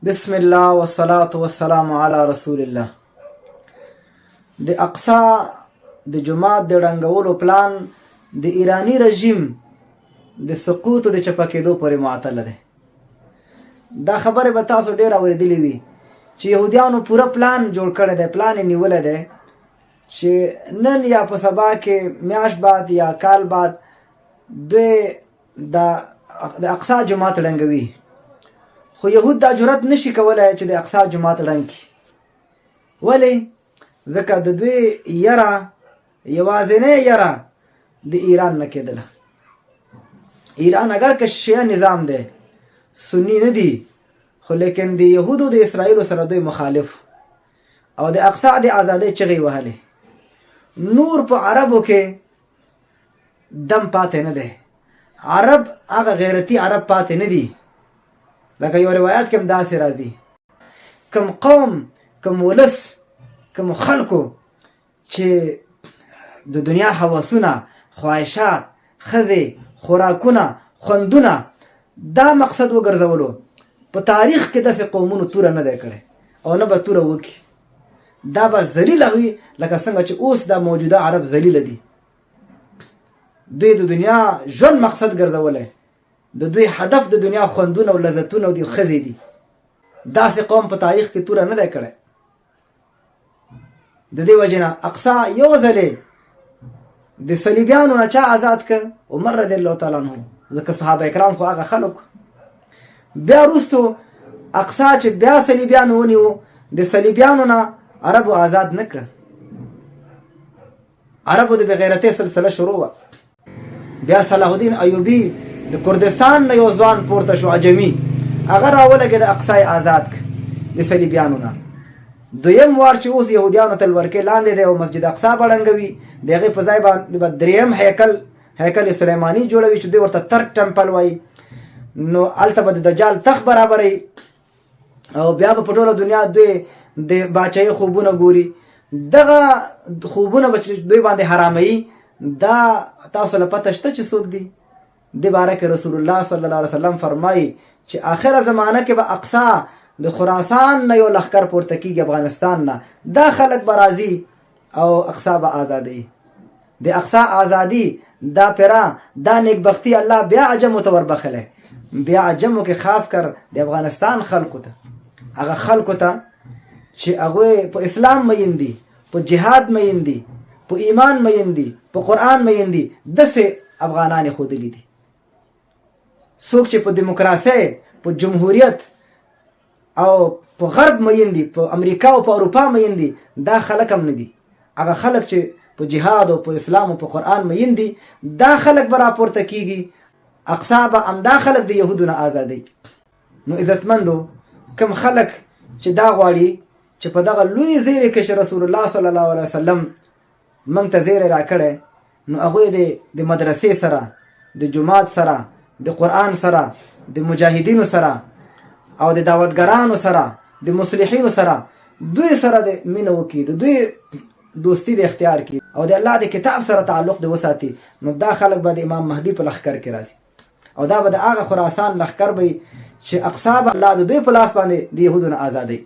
بسم الله والصلاة والسلام علی رسول الله. د اقصا د جماعت د ړنګولو پلان د ایرانی رژیم د سقوط د چپه کېدو پورې معطل دی. دا خبره به تاسو ډېر اورېدلې وي چې يهودیانو پوره پلان جوړ کړی دی، پلان یې نیولی دی چې نن یا په سبا کې، میاشت بعد یا کال بعد، دوی د اقصا جومات ړنګوي. خو یهود دا جرأت نشي کولای چې د اقصا جومات ړنګ کړي. ولې؟ ځکه د دوی یره، یوازینۍ یره د ایران نه کېدله. ایران اگر که شیعه نظام دی، سنی نه دی، خو لیکن د یهودو د اسرائیلو سره دوی مخالف او د اقصا د ازادۍ چغې وهلې. نور په عربو کې دم پاتې نه دی، عرب هغه غیرتی عرب پاتې نه دي. لکه یو روایت کې هم داسې راځي، کم قوم، کم ولس، کم خلکو چې د دنیا حواسونه، خواهشات، ښځې، خوراکونه، خوندونه دا مقصد وګرځولو، په تاریخ کې داسې قومونو توره نه دی کړی او نه به توره وکړي. دا به ذلیله وي، لکه څنګه چې اوس دا موجوده عرب ذلیله دي. دوی د دنیا ژوند مقصد ګرځولی، د دوی هدف د دنیا خوندونه او لذتونه او د ښځې دي. داسې قوم په تاریخ کې توره نه دی کړی. د دې وجې نه اقصا یو ځلې د صلیبیانو نه چا آزاد که؟ عمر رضی الله تعالی عنه، ځکه صحابه کرام خو هغه خلک. بیا وروستو اقصا چې بیا صلیبیانو ونیو، د صلیبیانو نه عربو آزاد نه کړه. عربو د بغیرتۍ سلسله شروع وه. بیا صلاح الدین ایوبي د کردستان نه یو ځوان پورته شو، عجمي، هغه راولګېد، اقصا یې آزاد کړ د صلیبیانو نه. دویم وار چې اوس یهودیانو تل ورکې لاندې دی او مسجد اقصا به ړنګوي، د هغې په ځای باندې به دریم هیکل، هیکل سلیماني جوړوي چې دوی ورته ترک ټمپل وایي. نو هلته به د دجال تخت برابروي او بیا به په ټوله دنیا دوی د باچایي خوبونه ګوري. دغه خوبونه به چې دوی باندې حراموي، دا تاسو له پته شته چې څوک دي؟ د باره کې رسول الله صلی الله علیه وسلم فرمایي چې آخره زمانه کې به اقصا د خراسان نه یو لښکر پورته کیږي، افغانستان نه دا خلک به راځي او اقصا به ازادوي. د اقصا ازادي، دا پیرا، دا نیکبختی الله بیا عجمو ته وربخلی، بیا عجمو کې خاص کر د افغانستان خلکو ته، هغه خلکو ته چې هغوی په اسلام مین دي، په جهاد مین دي، په ایمان مین دي، په قرآن مین دي. داسې افغانان یې ښودلي دي. څوک چې په دیموکراسۍ، په جمهوریت او په غرب مین دي، په امریکا او په اروپا مین دي، دا خلک هم نه دي. هغه خلک چې په جهاد او په اسلام او په قرآن مین دي، دا خلک به راپورته کیږي. اقصا به همدا خلک د یهودو نه ازادوي. نو عزتمندو، کم خلک چې دا غواړي چې په دغه لوی زیری کې چې رسول الله صلی الله علیه وسلم موږ ته زیری راکړی، نو هغوی د د مدرسې سره، د جومات سره، د قرآن سره، د مجاهدینو سره او د دعوتګرانو سره، د مصلحینو سره، دوی سره د مینه وکړي، د دوی دوستی د اختیار کړي او د الله د کتاب سره تعلق د وساتي، نو دا خلک به د امام مهدي په لښکر کې راځي او دا به د هغه خراسان لښکر به چې اقصا به الله د دوی په لاس باندې د یهودو نه ازادوي.